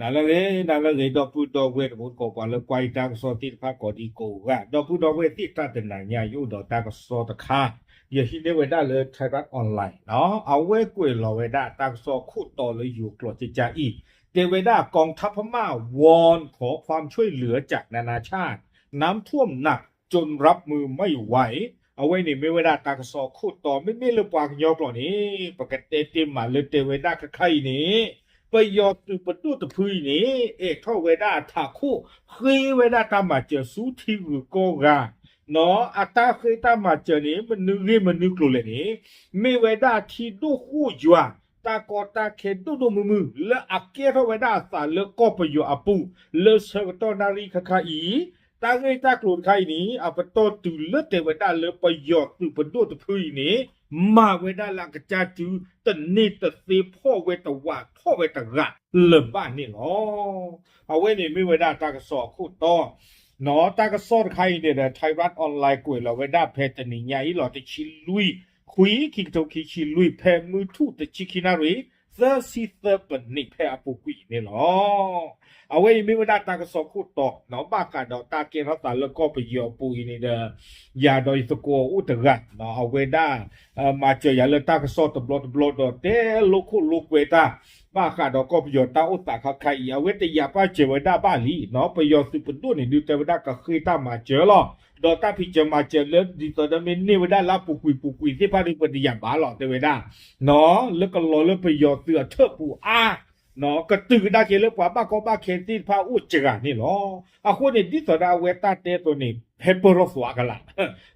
နၤလၢအဂ့ၤ နၤလၢအဂ့ၤ ဒီပုၢ်ဒီဝဲၢ်တံၤသကိး ပှၤလၢကွၢ်ယတၢ်ကစီၣ်သ့ၣ်တဖၣ်ကိးဒံကိးဂၤ ဒီပုၢ်ဒီဝဲၢ်သ့ၣ်တဖၣ် တနၤညါ ယအိၣ်ဒီးတၢ်ကစီၣ်တခါ ယဟံးန့ၢ်ဝဲဒၣ်လၢ Thairath Online အဝဲကွဲးလီၤဝဲဒၣ်တၢ်ကစီၣ်ခိၣ်တီလၢယိၤကျိာ်ကကါအံၤ တဲဝဲဒၣ် กองทัพพม่า วอนขอความช่วยเหลือจากนานาชาติ น้ำท่วมหนักจนรับมือไม่ไหว အဝဲန့ၣ်မ့ၢ်ဝဲဒၣ်တၢ်ကစီၣ်ခိၣ်တီ မ့မ့ၢ်လၢပှၤကညီကျိာ်န့ၣ် ပကတဲတ့ၢ်မးလၢတဲဝဲဒၣ်ခဲခါအံၤန့ၣ် ပယီၤသုးပဒိၣ်တဖုအံၤန့ၣ် အဲၣ်ထီၣ်ဝဲဒၣ်အထးခိၣ် ဃ့ဝဲဒၣ်တၢ်မၤစၢၤဆူထံဂုၤကီၢ်ဂၤ အတၢ်ဃ့တၢ်မၤစၢၤန့ၣ် မနုၤဂ့ၢ်မနုၤကျိၤလဲၣ်န့ၣ် မ့ၢ်ဝဲဒၣ်ထံဒိၣ်ဃိၣ်ယွၤ တၢ်ကီတၢ်ခဲဒိၣ်ဒိၣ်မုၢ်မုၢ် လၢအကဲထီၣ်ဝဲဒၣ်အသးလၢကီၢ်ပယီၤအပူၤ လၢဆၢကတီၢ်နၣ်ရံၣ်ခဲခါအံၤ တၢ်ဂ့ၢ်တၢ်ကျိၤတခါအံၤန့ၣ် အပတီၢ်တုၤလၢတဲဝဲဒၣ်လၢပယီၤသုးပဒိၣ်တဖုအံၤန့ၣ် မၤဝဲဒၣ်လၢအကစၢ်စု တန့ၢ်တသ့ဖှီၣ်ဝဲတဝးထီၣ်ဝဲတဂၤလၢၤဘၣ်န့ၣ်လီၤ. အဝဲန့ၣ်မ့ၢ်ဝဲဒၣ်တၢ်ကစီၣ်အခိၣ်တီ တၢ်ကစီၣ်တခါအံၤန့ၣ်ဒီး Thairath Online ကွဲးလီၤဝဲဒၣ်ဖဲတနံၤညါအံၤလီၤ တဆံလွံၢ် ခွံ ခံကထိခံဆံလွံၢ် ဖဲမုၢ်ထူၣ်တဆံခံနၣ်ရံၣ် သၢဆံသၢပနံးဖဲအပူၤကွံာ်အံၤန့ၣ်လီၤ. အဝဲအံၤမ့ၢ်ဝဲဒၣ်တၢ်ကစီၣ်ခိၣ်တီ ဘၣ်ဃးဒီးတၢ်ကဲထီၣ်သးလၢကီၢ်ပယီၤအပူၤအံၤန့ၣ်ဒီး ယၤဒီးယသကိးအိၣ်တဂၤ အဝဲဒၣ် မၤစၢၤယၤလၢတၢ်ကစီၣ်တဘျီတဘျီဒီးတဲလိာ်ခိၣ်လိာ်ကွဲတၢ် ဘၣ်ဃးဒီးကီၢ်ပယီၤတၢ်အိၣ်သးခဲခါအံၤ အဝဲတယာ်ပာ်စၢၤဝဲဒၣ်ဘၣ်လံ ပယီၤသုးပဒိၣ်န့ၣ်ဒုးတဲဝဲဒၣ်ကဃ့တၢ်မၤစၢၤလီၤ. ဒီးတၢ်ဖံးစၢၤမၤစၢၤလၢဒ်သိးဒီးမ့ၢ်န့ၢ်ဝဲဒၣ်လၢအပူၤကွံာ်ပူၤကွံာ်သ့ၣ်တဖၣ်ဒီး ပတယာ်ဘၣ်လီၤ တဲဝဲဒၣ် လၢကလီၤလၢပယီၤသုးအထၢၣ်ပူၤအါ ကတုၤကဒါက့ၤလၢပှၤဘၣ်ကီဘၣ်ခဲသ့ၣ်တဖၣ်အိၣ်စှၤန့ၣ်လီၤ. အဃိန့ၣ် ဒ်သိးဒီးအဝဲတၢ်တဲအသိးန့ၣ် ဟဲပၢၢ်ထီၣ်သွါကလာ်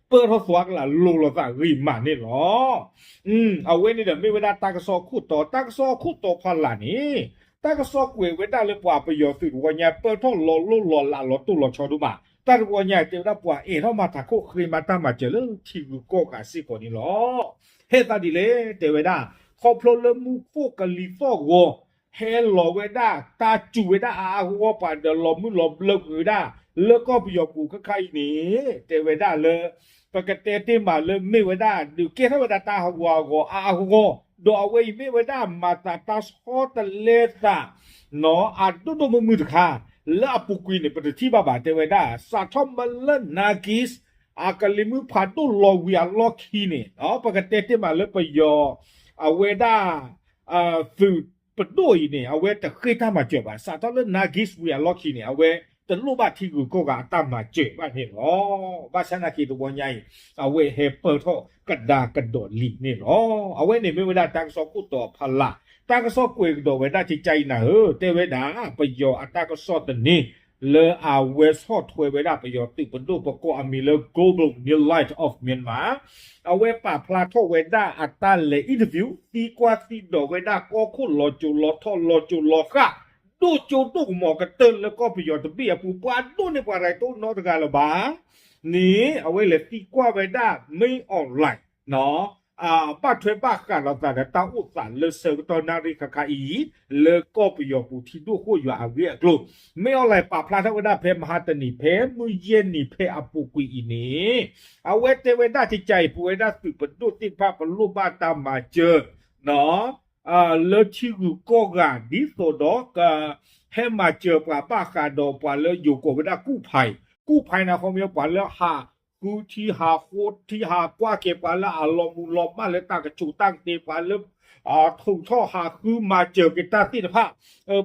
ပၢၢ်ထီၣ်သွါကလာ် လိၤလိာ်သးဂ့ၤမးန့ၣ်လီၤ. အဝဲန့ၣ်ဒီးမ့ၢ်ဝဲဒၣ်တၢ်ကစီၣ်ခိၣ်တီ တၢ်ကစီၣ်ခိၣ်တီဖီလာ်န့ၣ် တၢ်ကစီၣ်ကွဲးဝဲဒၣ်လၢပှၤပယီၤသုးတဝီညါ ပၢၢ်ထီၣ်လီၤလိၢ်လီၤလးလီၤတိၢ်လီၤဆီဒိၣ်မး တၢ်တဝီညါတဲဝဲဒၣ်ပှၤအဲၣ်ထီၣ်မၤထးခိၣ်ဃ့မၤတၢ်မၤစၢၤလၢထံဂုၤကီၢ်ဂၤစ့ၢ်ကီးန့ၣ်လီၤ. ဟဲသးဒ်လဲၣ် တဲဝဲဒၣ် ခီဖျိလၢမူခိၣ်ကလံၤသီၣ်ဂီၤ ဟဲလီၤဝဲဒၣ် တၢ်စူၤဝဲဒၣ်အါအါဂီၢ်ဂီၢ် ပှၤဒီးလီၤမုၢ်လီၤဘျၢကွံာ်ဝဲဒၣ် လၢကီၢ်ပယီၤပူၤခဲခါအံၤန့ၣ် တဲဝဲဒၣ်လၢ ပကတဲတ့ၢ်မးလၢမ့ၢ်ဝဲဒၣ် ဒုးကဲထီၣ်ဝဲဒၣ်တၢ်ဟးဂူာ်ဟးဂီၤအါအါဂီၢ်ဂီၢ် ဒီးအဝဲအံၤမ့ၢ်ဝဲဒၣ်မၤသးတၢ်ဆီတလဲသး အဒိၣ်ဒိၣ်မုၢ်မုၢ်တခါ လၢအပူၤကွံာ်န့ၣ် ပတထံၣ်ဘၣ်ဘၣ် တဲဝဲဒၣ် စးထီၣ်မ့ၢ်လၢ Nargis အကလံၤမုၢ်ဖးဒိၣ်လီၤဝံၤအလီၢ်ခံန့ၣ် ပကတဲတ့ၢ်မးလၢပယီၤ အဝဲဒၣ် သုးပဒိၣ်အံၤန့ၣ် အဝဲတဃ့တၢ်မၤစၢၤဘၣ် စးထီၣ်လၢ Nargis ဝံၤအလီၢ်ခံန့ၣ် အဝဲတလိၣ်ဘၣ်ထံဂုၤကီၢ်ဂၤအတၢ်မၤစၢၤဘၣ်န့ၣ်လီၤ. ဘၣ်ဆၣ်နာ်က့တဝီညါအံၤ အဝဲဟဲပၢၢ်ထီၣ်ကဒါကဒီးလံန့ၣ်လီၤ. အဝဲန့ၣ်မ့ၢ်ဝဲဒၣ်တၢ်ကစီၣ်ခိၣ်တီဖီလာ် တၢ်ကစီၣ်ကွဲးကဒီးဝဲဒၣ်ကကါအံၤနၤဧၢ တဲဝဲဒၣ် ပယီၤအတၢ်ကစီၣ်သန့ လၢအဝဲဆီၣ်ထွဲဝဲဒၣ်ပယီၤသုးပဒိၣ်ပကိးအမံၤလၢ Global New Light of Myanmar အဝဲပာ်ဖျါထီၣ်ဝဲဒၣ်အတၢ်လဲၤ interview သံကွၢ်သံဒိးဝဲဒၣ်ကီၢ်ခိၣ်လီၤစိၤလီၤထီၣ်လီၤစိၤလီၤဃၣ် ဒိၣ်စိဒိၣ်ကမီၤကတၢၢ်လၢကီၢ်ပယီၤတဘ့ၣ်အပူၤ ပှၤဒိၣ်န့ၢ်ပှၤရဲၣ်တအိၣ်နီတဂၤလၢၤဘၣ် န့ၣ် အဝဲလဲၤသံကွၢ်ဝဲဒၣ် Min Aung Hlaing ဘၣ်ထွဲဘၣ်ဃးလိာ်သးဒီးတၢ်အိၣ်သးလၢဆၢကတီၢ်နၣ်ရံၣ်ခါခါအံၤ လၢကီၢ်ပယီၤပူၤထံဒိၣ်ဃိၣ်ယွၤအဂ့ၢ်အကျိၤ Min Aung Hlaing ပာ်ဖျါထီၣ်ဝဲဒၣ်ဖဲမဟါတနံၤ ဖဲမုၢ်ယဲၢ်နံၤဖဲအပူၤကွံာ်အံၤန့ၣ် အဝဲတဲဝဲဒၣ်ကကါအံၤ ပဝဲဒၣ်သုးပဒိၣ်သ့ၣ်တဖၣ် ပလိၣ်ဘၣ်တၢ်မၤစၢၤ လၢထံဂုၤကီၢ်ဂၤ ဒ်သိးဒီး ဟဲမၤစၢၤပှၤဘၣ်ဃးဒီးပှၤလၢယိၤကိးဝဲဒၣ်ကူၣ်ဖး ကူၣ်ဖးန့ၣ် ခီမ့ၢ်ပှၤလၢဟးဃုထံဟးဃိထံ ဟးကွၢ်က့ၤပှၤလၢအလီၤမူၤလီၤမၢ်လၢတၢ်ကဆူးတၢ်ကတ့ၤ ပှၤလၢ ထုးထီၣ်ဟးဃုမၤစၢၤက့ၤတၢ်သ့ၣ်တဖၣ်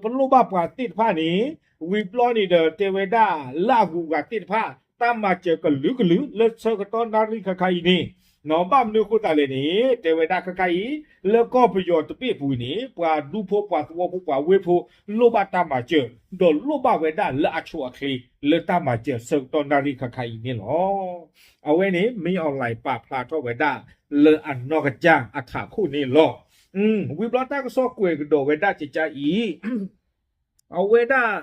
ပလိၣ်ဘၣ်ပှၤသ့ၣ်တဖၣ်န့ၣ် ဝံၤဘျီန့ၣ်ဒီး တဲဝဲဒၣ်လၢအဂုၤအဂၤသ့ၣ်တဖၣ် တၢ်မၤစၢၤကလုာ်ကလုာ် လၢဆၢကတီၢ်နၣ်ရံၣ်ခါခါအံၤန့ၣ် ဘၣ်မနုၤအဃိသတးလဲၣ်န့ၣ် တဲဝဲဒၣ်ခဲခါအံၤ လၢကီၢ်ပယီၤတဘ့ၣ်အပူၤအံၤန့ၣ် ပှၤဒူဖိပှၤသဝီဖိပှၤဝ့ၢ်ဖိ လိၣ်ဘၣ်တၢ်မၤစၢၤ ဒီးလိၣ်ဘၣ်ဝဲဒၣ်လၢအဆိအချ့ လၢတၢ်မၤစၢၤဆၢကတီၢ်နၣ်ရံၣ်ခါခါအံၤန့ၣ်လီၤ. အဝဲန့ၣ် Min Aung Hlaing ပာ်ဖျါထီၣ်ဝဲဒၣ် လၢအနီၢ်ကစၢ်အထးခိၣ်န့ၣ်လီၤ. ဝံၤဘျီတၢ်ကစီၣ်ကွဲးကဒီးဝဲဒၣ်ကကါအံၤ အဝဲဒၣ်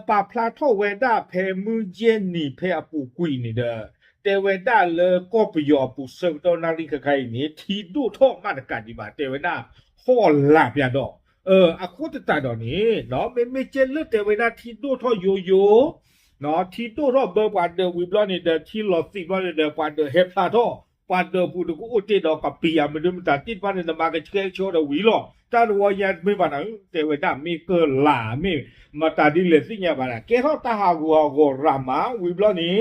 ပာ်ဖျါထီၣ်ဝဲဒၣ်ဖဲမုၢ်ယဲၢ်နံၤဖဲအပူၤကွံာ်န့ၣ်ဒီး တဲဝဲဒၣ်လၢကီၢ်ပယီၤအပူၤဆၢကတီၢ်နၣ်ရံၣ်ခါခါအံၤန့ၣ် ထံဒိၣ်ထီၣ်မးတကးဒံးဘၣ် တဲဝဲဒၣ် ဟီၣ်လာ်ပျၢ်ဒီး အဃိသတးဒီးန့ၣ် မ့မ့ၢ်ကဲလၢတဲဝဲဒၣ်ထံဒိၣ်ထီၣ်ယိယိ ထံဒိၣ်ထီၣ်ဘၢပှၤဒၢးဝံၤဘျီန့ၣ်ဒီး ထံလီၤသံးဘျီန့ၣ်ဒီး ပှၤဒၢးဟဲဖျါထီၣ် ပှၤဒၢးပူၤဒီးကအိၣ်တ့ၢ်ဒီးကပံာ်အမနုၤမတၤသ့ၣ်တဖၣ်န့ၣ် နမၤကဆှဲကဆှီဒီးဝံၤလီၤ. တၢ်တဝီညါတမ့ၢ်ဘၣ်နၤဧၢ, တဲဝဲဒၣ်မ့ၢ်ကလၤမ့ၢ်မတၤဒ်လဲၣ်သ့ၣ်ညါဘၣ်ဒၣ် ကဲထီၣ်တၢ်ဟးဂူာ်ဟးဂီၤရၤမး ဝံၤဘျီ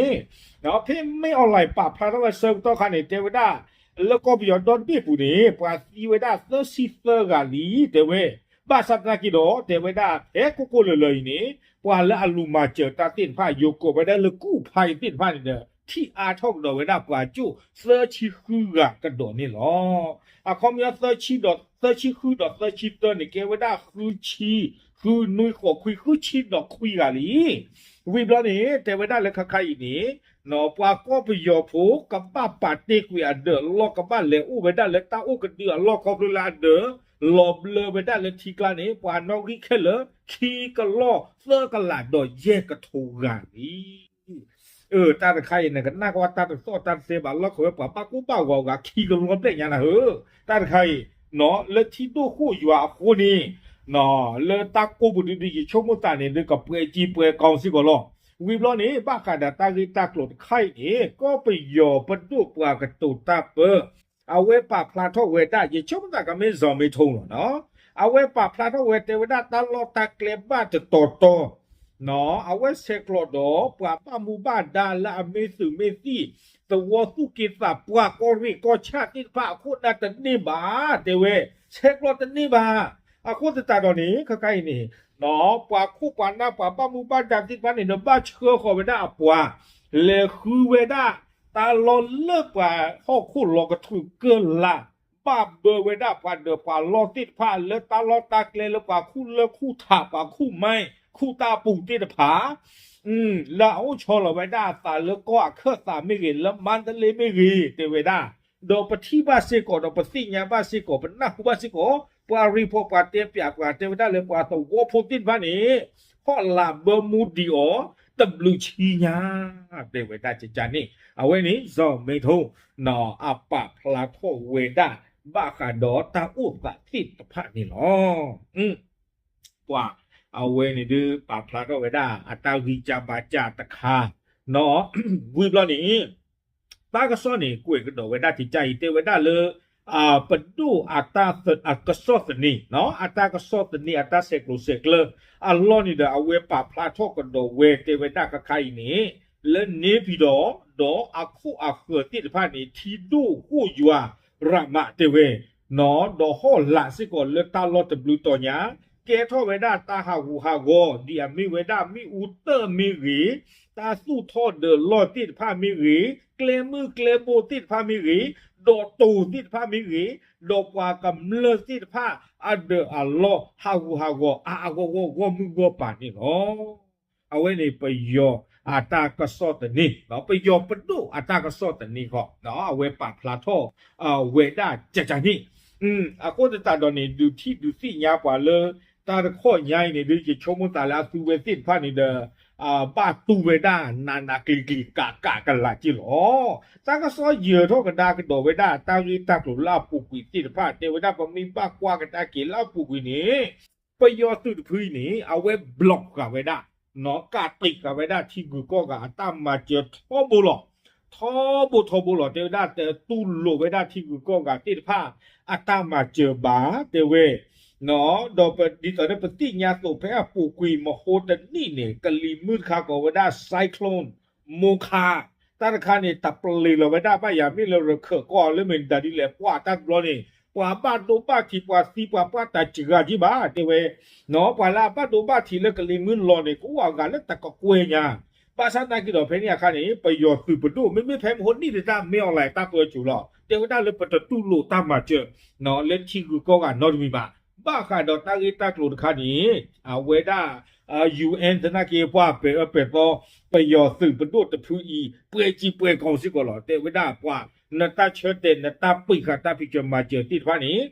န့ၣ် ဖဲမ့ၢ် online ပာ်ဖျါထီၣ်ဝဲဆၢကတီၢ်ခါန့ၣ် တဲဝဲဒၣ် လၢကီၢ်ပယီၤဒီတဘ့ၣ်ပူၤန့ၣ် ပှၤသံဝဲဒၣ်သၢဆံသၢဂၤလံ တဲဝဲ ဘၣ်ဆၣ်သနာ်က့ဒီး တဲဝဲဒၣ် ဖဲကိၢ်ကိၢ်လၢၤလၢၤအံၤန့ၣ် ပှၤလၢအလူၤမၤစၢၤတၢ်သ့ၣ်တဖၣ် ယိၤကိးဝဲဒၣ်လၢကူၣ်ဖးအံၤသ့ၣ်တဖၣ်န့ၣ်ဒီး ထံၣ်အါထီၣ်ကဒီးဝဲဒၣ်ပှၤကၠိၣ်သၢဆံဃုဂၤကဒီးန့ၣ်လီၤ. အခီပညီ သၢဆံဃုဒီးသၢဆံသၢန့ၣ် ကဲဝဲဒၣ်ဃုဆံ ဃုနွံဃိးခွံ ဃုဆံဒီးခွံဂၤလံ ဝံၤဘျီန့ၣ် တဲဝဲဒၣ်လၢခါခါအံၤန့ၣ် ပှၤကီၢ်ပယီၤဖိ ကဘၣ်ပာ်တ့ၢ်ကွံာ်အဒၢးအလီၢ် ကဘၣ်လဲၤအိၣ်ဝဲဒၣ်လၢတၢ်အိၣ်ကဒုအလီၢ်ခီဖျိလၢအဒၢး လီၤဘျၢဝဲဒၣ်လၢထံကျါန့ၣ် ပှၤနီၣ်ဂံၢ်ခဲလၢာ် ခံကလီၢ်သၢကလးဒီးယဲၢ်ကထိဂၤလံ အၢ တၢ်တခါအံၤ နကနၣ်ကွၢ်တၢ်တသီၣ်တၢ်တသဲဘၣ်လီၢ်ခဝဲ ပှၤဘၣ်ကိၢ်ဘၣ်ဂီၤဂၤခံကလီၢ်ဘျဲၣ်ညါနၤဧၢ, တၢ်တခါအံၤ လၢထံဒိၣ်ဃိၣ်ယွၤအဃိန့ၣ် လၢတၢ်ကိၢ်ပူၤဒုဒု ယဆိကမိၣ်သးန့ၣ် ဒုကပှဲၤကံပှဲၤကီစ့ၢ်ကီးလီၤ. ဝံၤဘျီန့ၣ် ဘၣ်ဃးဒီးတၢ်ဂ့ၢ်တၢ်ကျိၤတခါအံၤန့ၣ် ကီၢ်ပယီၤပဒိၣ်ပှၤကတိၤတၢ်ပၢ အဝဲပာ်ဖျါထီၣ်ဝဲဒၣ် ယဆိကမိၣ်သးကမ့ၢ် စီၤမ့ထိလီၤနီၤ, အဝဲပာ်ဖျါထီၣ်ဝဲတဲဝဲဒၣ်တၢ်လီၢ်တၢ်ကျဲဘၣ်တတီၤတီၤ အဝဲဆဲးကျိးဒီးပှၤဘၣ်မူဘၣ်ဒါလၢအမ့ၢ်သုးမ့ၢ်သံၣ် သဝီသူၣ်က့သးပှၢ်ကီၢ်ရ့ၣ်ကီၢ်ဆၣ်သ့ၣ်တဖၣ်အခိၣ်နၢ်တန့ၢ်ဘၣ် တဲဝဲ ဆဲးကျိးတန့ၢ်ဘၣ်. အဃိသတးဒီးန့ၣ် ခဲခါအံၤန့ၣ် ပှၤခိၣ်ပှၤနၢ်ပှၤဘၣ်မူဘၣ်ဒါသ့ၣ်တဖၣ်န့ၣ်ဒီး ဘၣ်ဆှၢဃီၤဝဲဒၣ်အပှၤ လဲၤဃုဝဲဒၣ် တၢ်လီၢ်လၢပှၤဟီၣ်ခိၣ်လီၤကထူးကၢၢ်လၢ် ဘၣ်ဘၢဝဲဒၣ်ပှၤဒၢးပှၤလီၢ်သ့ၣ်တဖၣ်လၢတၢ်လီၢ်တၢ်ကျဲလၢပှၤခူၣ်လၢၢ်ခူၣ်ထး ပှၤခူၣ်မဲ ခူၣ်တၢ်ပူၤသ့ၣ်တဖၣ် လၢအအိၣ်ဆီလီၤဝဲဒၣ်အသးလၢကီၢ်အခၢၣ်သးမ့ၢ်ဂ့ၤ လၢမါတလ့မ့ၢ်ဂ့ၤ တဲဝဲဒၣ်, ဒီးပထံၣ်ဘၣ်စ့ၢ်ကီး ဒီးပသ့ၣ်ညါဘၣ်စ့ၢ်ကီး ပနၢ်ဟူဘၣ်စ့ၢ်ကီး ပှၤ report ပှၤတဲပၠးပှၤတဲဝဲဒၣ်လၢပှၤသဝီဖိသ့ၣ်တဖၣ်န့ၣ် ဟီၣ်လာ်ဘၢမူဒံးအီၤ တဘျုးဆံညါ တဲဝဲဒၣ်ကကန့ၣ် အဝဲန့ၣ် စီၤမ့ထိ အပာ်ဖျါထီၣ်ဝဲဒၣ် ဘၣ်ဃးဒီးတၢ်အိၣ်သးသ့ၣ်တဖၣ်န့ၣ်လီၤ. ပှၤအဝဲန့ၣ်ဒုးပာ်ဖျါထီၣ်ဝဲဒၣ် အတၢ်ဂံၢ်စၢ်ဘါစၢ်တခါ ဝံၤဘျီန့ၣ် တၢ်ကစီၣ်န့ၣ် ကွဲးကဒီးဝဲဒၣ်ကကအံၤ တဲဝဲဒၣ်လၢ ပဒိၣ်အတၢ်ကစီၣ်သန့ အတၢ်ကစီၣ်သန့ အတၢ်ဆဲးကျိးဆဲးကျၢ အလီၢ်န့ၣ်ဒီး အဝဲပာ်ဖျါထီၣ်ကဒီးဝဲ တဲဝဲဒၣ်ခါခါအံၤန့ၣ် လၢန့ၣ်ပံၤဒီး ဒီးအခိၣ်အဃၢၤသ့ၣ်တဖၣ်န့ၣ် ထံဒိၣ်ဃိၣ်ယွၤရးမးတဲဝဲ ဒီးဟီၣ်လာ်စ့ၢ်ကီးလၢတၢ်လီၢ်တဘျုးတီၤညါ ကဲထီၣ်ဝဲဒၣ်တၢ်ဟးဂူာ်ဟးဂီၤ ဒ်အမ့ၢ်ဝဲဒၣ်မ့ၣ်အူတၢၢ်မ့ၢ်ဂ့ၤ, တၢ်သူၣ်ထီၣ်ဒၢးလီၢ်သ့ၣ်တဖၣ်မ့ၢ်ဂ့ၤ, ကျဲမုၢ်ကျဲဘိသ့ၣ်တဖၣ်မ့ၢ်ဂ့ၤ, ဒီးတိၤသ့ၣ်တဖၣ်မ့ၢ်ဂ့ၤ, ဒီးပှၤကမျၢၢ်သ့ၣ်တဖၣ် အဒၢးအလီၢ်ဟးဂူာ်ဟးဂီၤအါအါဂီၢ်ဂီၢ်ဂီၢ်မုၢ်ဂီၢ်ပၤန့ၣ်လီၤ. အဝဲန့ၣ်ပယီၤအတၢ်ကစီၣ်သန့ ပယီၤပဒိၣ်အတၢ်ကစီၣ်သန့ဃီ အဝဲပာ်ဖျါထီၣ်ဝဲဒၣ်ကကန့ၣ် အဃိသတးဒီးန့ၣ် ဒုးထံၣ်ဒုးသ့ၣ်ညါပှၤလၢ တၢ်တခီညါအံၤန့ၣ်ဒုး ယဆိကမိၣ်သးလၢအသူဝဲသ့ၣ်တဖၣ်န့ၣ်ဒီး ဘၣ်တူၢ်ဝဲဒၣ်နးနးကျံၤကျံၤကးကးကလာ်က့လီၤ. တၢ်ကစီၣ်ယၢၤထီၣ်ကဒါကဒီးဝဲဒၣ် တၢ်ဂ့ၢ်တၢ်ကျိၤလၢအပူၤကွံာ်သ့ၣ်တဖၣ် တဲဝဲဒၣ်ပမ့ၢ်ဘၣ်ကွၢ်ကဒါက့ၤလၢအပူၤကွံာ်န့ၣ် ပယီၤသုးတဖုအံၤန့ၣ် အဝဲ block ဃာ်ဝဲဒၣ် ကးတံာ်ဃာ်ဝဲဒၣ်ထံဂုၤကီၢ်ဂၤအတၢ်မၤစၢၤထီဘိလီၤ. ထီဘိထီဘိလီၤ တဲဝဲဒၣ်တတူၢ်လိာ်ဝဲဒၣ်ထံဂုၤကီၢ်ဂၤသ့ၣ်တဖၣ် အတၢ်မၤစၢၤဘၣ် တဲဝဲ ဒီးပဒ်သိးလၢပသ့ၣ်ညါသိးဖဲအပူၤကွံာ်မဟိတနံၣ်န့ၣ် ကလံၤမုၢ်တခါကိးဝဲဒၣ် cyclone Mocha တၢ်တခါန့ၣ် တပျ့ၤလီၤဝဲဒၣ်ဘၣ်ယၤမ့ၢ်လၢရခၢၣ်ကီၢ်လၢမ့ၢ်ဒၣ်ဒ်လဲၣ် ပှၤတၢ်တဘျီန့ၣ် ပှၤဘၣ်ဒိဘၣ်ထံးပှၤသံပှၤပှၢ်တၢ်စှၤက့ဘၣ် တဲဝဲ ပှၤလၢအဘၣ်ဒိဘၣ်ထံးလၢကလံၤမုၢ်လီၤန့ၣ် ကအိၣ်အဂၤလၢတကကွဲၢ်ညါ ဘၣ်ဆၣ်သနာ်က့ဒီးဖဲန့ၣ်အခါန့ၣ် ပယီၤသုးပဒိၣ် မ့မ့ၢ်ဖဲမဟိနံၣ်ဒတၢ်မ့ၢ်အီၤလဲၣ် တၢ်ပၢဆူၣ်လီၤ တဲဝဲဒၣ်လၢပတတူၢ်လိာ်တၢ်မၤစၢၤ လၢထံဂုၤကီၢ်ဂၤနီတမံၤဘၣ်. ဘၣ်ဃးဒီးတၢ်ဂ့ၢ်တၢ်ကျိၤတခါန့ၣ် အဝဲဒၣ် ယူၣ်အဲၣ် သနာ်က့ပှၤပဲၤအၢပဲၤသီ ပယီၤသုးပဒိၣ်တဖုအံၤ ပှဲၤစံးပှဲၤကီၢ်စ့ၢ်ကီးလီၤ တဲဝဲဒၣ်ပှၤ နတၢ်ဆၢတဲာ် နတၢ်ပံာ်ဃာ်တၢ်ဖံးစၢၤမၤစၢၤသ့ၣ်တဖၣ်န့ၣ်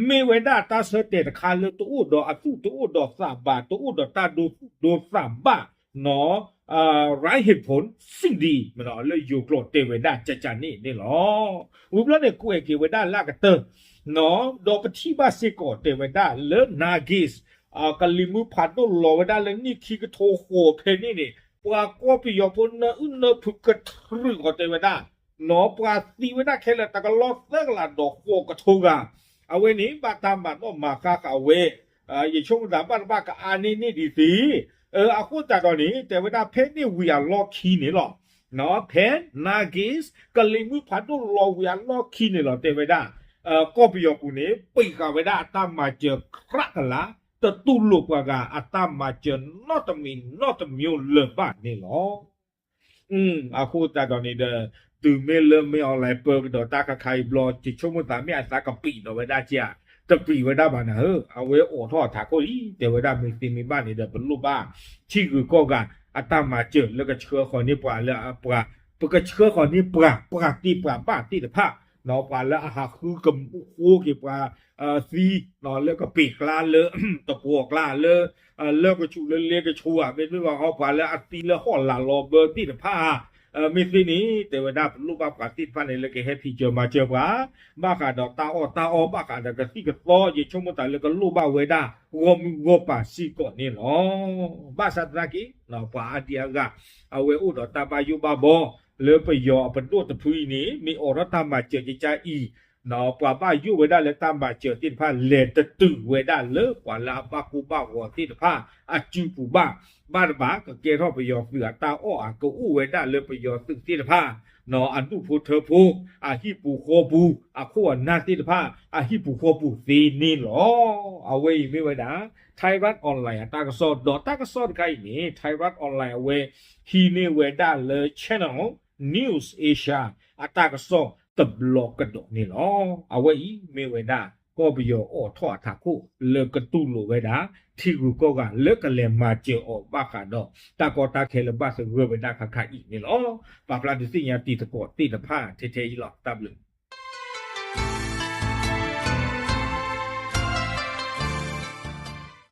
မ့ၢ်ဝဲဒၣ်တၢ်ဆၢတဲာ်တခါလၢတအိၣ်ဒီးအသူၣ်တအိၣ်ဒီးသးဘၣ် တအိၣ်ဒီးတၢ်ဒိသူၣ်ဒိသးဘၣ် ရၢဟ့ၣ်ဖိၣ်စံၣ်ဒံ လၢယိၤကျိာ်တဲဝဲဒၣ်ကကန့ၣ်န့ၣ်လီၤ. ဝံၤဘျီန့ၣ်ကွဲးက့ၤဝဲဒၣ်လၢအကတၢၢ် ဒီးပထံၣ်ဘၣ်စ့ၢ်ကီးတဲဝဲဒၣ်လၢ Nargis ကလံၤမုၢ်ဖးဒိၣ်လီၤဝဲဒၣ်လၢနံၣ်ခံကထိဃိးဖဲန့ၣ်န့ၣ် ပှၤကီၢ်ပယီၤဖိနၢအုၣ်နၢဖုးကတြူာ်ဃီတဲဝဲဒၣ် နီၢ်ပှၤသံဝဲဒၣ်ခဲလၢာ်တကလီသၢကလးဒီးဃိးကထိဂၤ, အဝဲန့ၣ်ဘၣ်တၢ်မၤနီၣ်မၤဃါဃာ်ဝဲ, ယဆိကမိၣ်သးဘၣ်တဘၣ်ကအါန့ၢ်န့ၢ်ဒံးသ့, အဃိသတးဒီးန့ၣ် တဲဝဲဒၣ်ဖဲန့ၣ်ဝံၤအလီၢ်ခံန့ၣ်လီၤ, ဖဲ Nargis ကလံၤမုၢ်ဖးဒိၣ်လီၤဝံၤအလီၢ်ခံန့ၣ်လီၤ တဲဝဲဒၣ် ကီၢ်ပယီၤပူၤန့ၣ် ပံာ်ဃာ်ဝဲဒၣ်အတၢ်မၤစၢၤ ခြးကလး, တတူၢ်လိာ်ပှၤဂၤအတၢ်မၤစၢၤနီတမံၤနီတမျိုးလၢၤဘၣ်န့ၣ်လီၤ. အဃိသတးဒီးန့ၣ်ဒီး တုၤမ့ၢ်လၢ မင်းအောင်လှိုင် ပၢကဒီးတၢ်ခါခါအံၤဘျီ ယဆိကမိၣ်သးမ့ၢ်အသးကပံာ်ဒီးဝဲဒၣ်က့ဧါ, တပံာ်ဝဲဒၣ်ဘၣ်နၤဧၢ, အဝဲအိးထီၣ်အထးခိၣ်လံ တဲဝဲဒၣ်မ့ၢ်သ့မ့ၢ်ဘၣ်န့ၣ်ဒီး ပလိၣ်ဘၣ်ထံဂုၤကီၢ်ဂၤအတၢ်မၤစၢၤလၢကဆှၢဃီၤန့ၢ်ပှၤလၢပှၤ, ပကဆှၢဃီၤန့ၢ်ပှၤ ပှၤသ့ပှၤဘၣ်သ့ၣ်တဖၣ်, ပှၤလၢအဟးဃုကဃိက့ၤပှၤသံ လၢကပ့ာ်ကျါလၢ တပှီၤကျါလၢ လၢကဆူးလၢလဲကဆူးဧါ, မ့တမ့ၢ်ဘၣ်ဃီ ပှၤလၢအသံလၢဟီၣ်လာ်လီၤဘၢသ့ၣ်တဖၣ်ဧါ, မ့ၢ်သ့န့ၣ် တဲဝဲဒၣ်ပလိၣ်ဘၣ်ပှၤသ့ၣ်တဖၣ်န့ၣ် လၢကဟဲဖံးစၢၤမၤစၢၤပှၤ, ဘၣ်ဃးဒီးတၢ်အီၣ်တၢ်အီ ဘၣ်ဃးဒီးကသံၣ်ကသီ ယဆိကမိၣ်သးလၢကလိၣ်ဘၣ်ဝဲဒၣ် ဂီၢ်မုၢ်ဂီၢ်ပၤစ့ၢ်ကီးန့ၣ်လီၤ. ဘၣ်ဆၣ်သနာ်က့ ပှၤအါဒံအါဂၤ အဝဲအိၣ်ဒီးတၢ်ဘၣ်ယိၣ်ဘၣ်ဘီ လၢပယီၤအပဒိၣ်တဖုအံၤန့ၣ် မ့ၢ်အိးထီၣ်တၢ်မၤစၢၤကကါအံၤ ပှၤဘၣ်ယိၣ်ဝဲဒၣ်လၢတၢ်မၤစၢၤသ့ၣ်တဖၣ် လဲၤတတုၤဝဲဒၣ်လၢပှၤလၢအဘၣ်ကိၢ်ဘၣ်ဂီၤသ့ၣ်တဖၣ် အစုပူၤဘၣ်, ဘၣ်တဘၣ် ကကဲထီၣ်ပယီၤသုးအတၢ်အီၣ်ဧါ, ကအိၣ်ဝဲဒၣ်လၢပယီၤသုးသ့ၣ်တဖၣ် အဒူၣ်ဖိထၢဖိ အဟံၣ်ပူၤဃီပူၤ အခိၣ်အနၢ်သ့ၣ်တဖၣ် အဟံၣ်ပူၤဃီပူၤသ့န့ၣ်လီၤ. အဝဲအံၤမ့ၢ်ဝဲဒၣ် Thairath Online အတၢ်ကစီၣ် ဒီးတၢ်ကစီၣ်တခါအံၤန့ၣ် Thairath Online အဝဲဟံးန့ၢ်ဝဲဒၣ်လၢ Channel News Asia အတၢ်ကစီၣ်တဘျီကဒီးန့ၣ်လီၤ. အဝဲအံၤမ့ၢ်ဝဲဒၣ် ကီၢ်ပယီၤအိးထီၣ်အထးခိၣ် လၢကတူၢ်လိာ်ဝဲဒၣ် ထံဂုၤကီၢ်ဂၤလၢကလဲၤမၤစၢၤအီၤဘၣ်ဃးဒီး တၢ်ကီတၢ်ခဲလၢဘၣ်သဂၢၢ်ဝဲဒၣ်ခါခါအံၤန့ၣ်လီၤ. ပာ်ဖျါဒုးသ့ၣ်ညါတံၤသကိးသ့ၣ်တဖၣ်ထဲထဲအံၤလီၤ. တၢ်ဘျုး